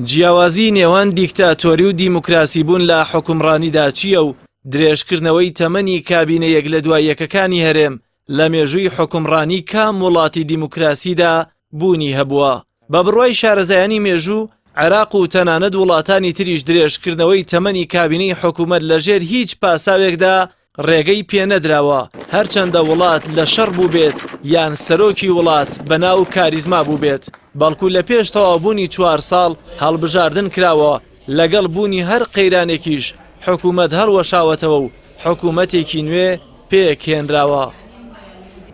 جیاوازی نێوان دیکتاتۆری و دیموکراسی بوون لە حوکمڕانیدا چییە و درێژکردنەوەی تەمەنی کابینە یەک لە دوای یەکەکانی هەرێم لە مێژووی حوکمڕانی کام وڵاتی دیموکراسیدا بوونی هەبووە؟ بە بڕوای شارەزایانی مێژوو، عێراق و تەنانەت وڵاتانی تریش درێژکردنەوەی تەمەنی کابینەی حکوومەت لەژێر هیچ پاساوێکدا ڕێگەی پێنەدراوە، هەرچەندە وڵات لە شەڕ بووبێت یان سەرۆکی وڵات بەناو کاریزما بووبێت، بەڵکو لە پێش تەواوبوونی چوار ساڵ هەڵبژاردن کراوە، لەگەڵ بوونی هەر قەیرانێکیش حکوومەت هەڵوەشاوەتەوە و حکوومەتێکی نوێ پێکهێنراوە.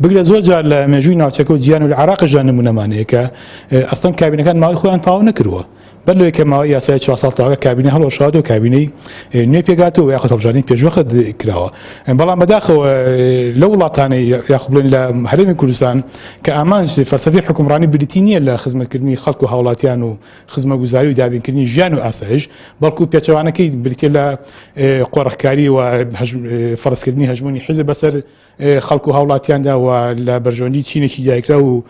بگرە زۆر جار لە مێژووی ناوچەکە و جیهان و لە عێراقیشدا نموونەمان هەیە کە ئەسڵەن کابینەکان ماوەی خۆیان تەواو نەکردووە. بەر لەوەی کە ماوەی یاسایی چوار ساڵ تەواوە کابینە هەڵوەشاوەتەوە کابینەی نوێ پێکهاتووە یاخود هەڵبژاردنی پێشوەخت کراوە. بەڵام بەداخەوە لەو وڵاتانەی یاخود بڵێن لە هەرێمی کوردستان کە ئامانج فەلسەفەی حوکمڕانی بریتی نییە لە خزمەتکردنی خەڵک و هاوڵاتیان و خزمەگوزاری و دابینکردنی ژیان و ئاسایش، بەڵکو پێچەوانەکەی بریتیە لە قۆرخکاری و فەرزکردنی هەژموونی حیزب بەسەر خەڵک و هاوڵاتیاندا و لە بەرژەوەندی چینێکی دیاریکراو و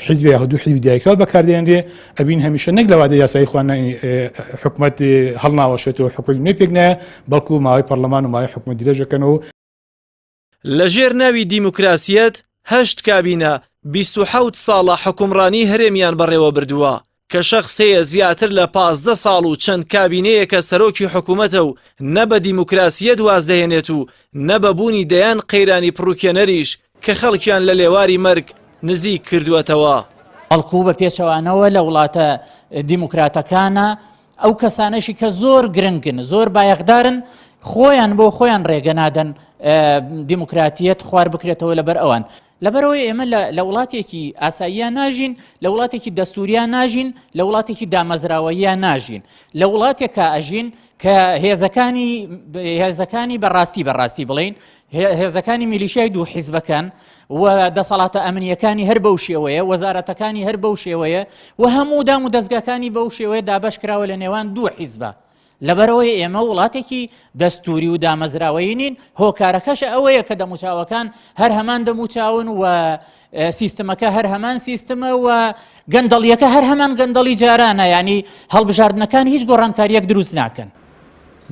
حیزب یاخود دوو حیزبی دیاریکراو بەکاردێنرێ، ئەبین هەمیشە نەک لە وادەی یاسایی خۆیان حکومەت هەڵناوەشێتەوە حکومەت نوێ پێک نایە، بەڵکو ماوەی پەرلەمان و ماوەی حکومەت درێژەکەنەوە. لە ژێر ناوی دیموکراسیەت هەشت کابینە 27 ساڵە حوکمڕانی هەرێمیان بەڕێوە بردووە، کە شەخس هەیە زیاتر لە 15 ساڵ و چەند کابینەیەکە سەرۆکی حکوومەتە و نە بە دیموکراسیەت واز دەهێنێت و نە بە بوونی دەیان قەیرانی پڕوکێنەریش کە خەڵکیان لە لێواری مەرگ نزیک کردووەتەوە. بەڵکو بە پێچەوانەوە لە وڵاتە دیموکراتەکانە ئەو کەسانەشی کە زۆر گرنگن زۆر بایەخدارن خۆیان بۆ خۆیان ڕێگە نادەن دیموکراتیەت خوار بکرێتەوە لەبەر ئەوان لەبەرەوەی ئێمە لە وڵاتێکی ئاساییە ناژین لە وڵاتێکی دەستوریا ناژین لە وڵاتێکی دامەزراوەیە ناژین لە وڵاتێکا ئەژین کە هێزەکانی هێزەکانی بەڕاستی بەڕاستی بڵین هێزەکانی میلیشیای دوو حیزبەکان و دەسەڵاتە ئەمنییەکانی هەر بەو شێوەیە، وەزارەتەکانی هەر بەو شێوەیە و هەموو دام و دەزگاکانی بەو شێوەیە دابەش کراوە لە نێوان دوو حیزبە. لەبەرئەوەی ئێمە وڵاتێکی دەستوری و دامەزراوەیی نین، هۆکارەکەش ئەوەیە کە دەموچاوەکان هەر هەمان دەموچاون و سیستمەکە هەر هەمان سیستمە و گەندەڵیەکە هەر هەمان گەندەڵی جارانە، یانی هەڵبژاردنەکان هیچ گۆڕانکارییەک دروست ناکەن.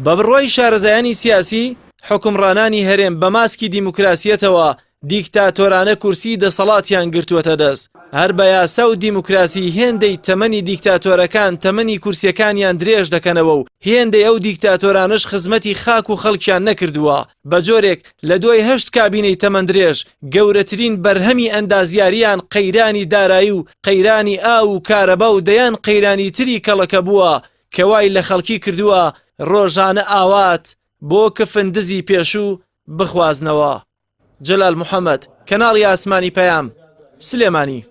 بە بڕوای شارەزایانی سیاسی، حوکمڕانانی هەرێم بە ماسکی دیموکراسیەتەوە دیکتاتۆرانە کورسی دەسەڵاتیان گرتووەتە دەست، هەر بە یاسا و دیموکراسی هێندەی تەمەنی دیکتاتۆرەکان تەمەنی کورسیەکانیان درێژ دەکەنەوە و هێندەی ئەو دیکتاتۆرانەش خزمەتی خاک و خەڵکیان نەکردووە بە جۆرێک لە دوای هەشت کابینەی تەمەن درێژ گەورەترین بەرهەمی ئەندازیاریان قەیرانی دارایی و قەیرانی ئاو و کارەبا و دەیان قەیرانی تری کەڵەکەبووە کە وای لە خەڵکی کردووە ڕۆژانە ئاوات بۆ کفن دزی پێشوو بخوازنەوە. جەلال محەمەد، کەناڵی ئاسمانی پەیام، سلێمانی.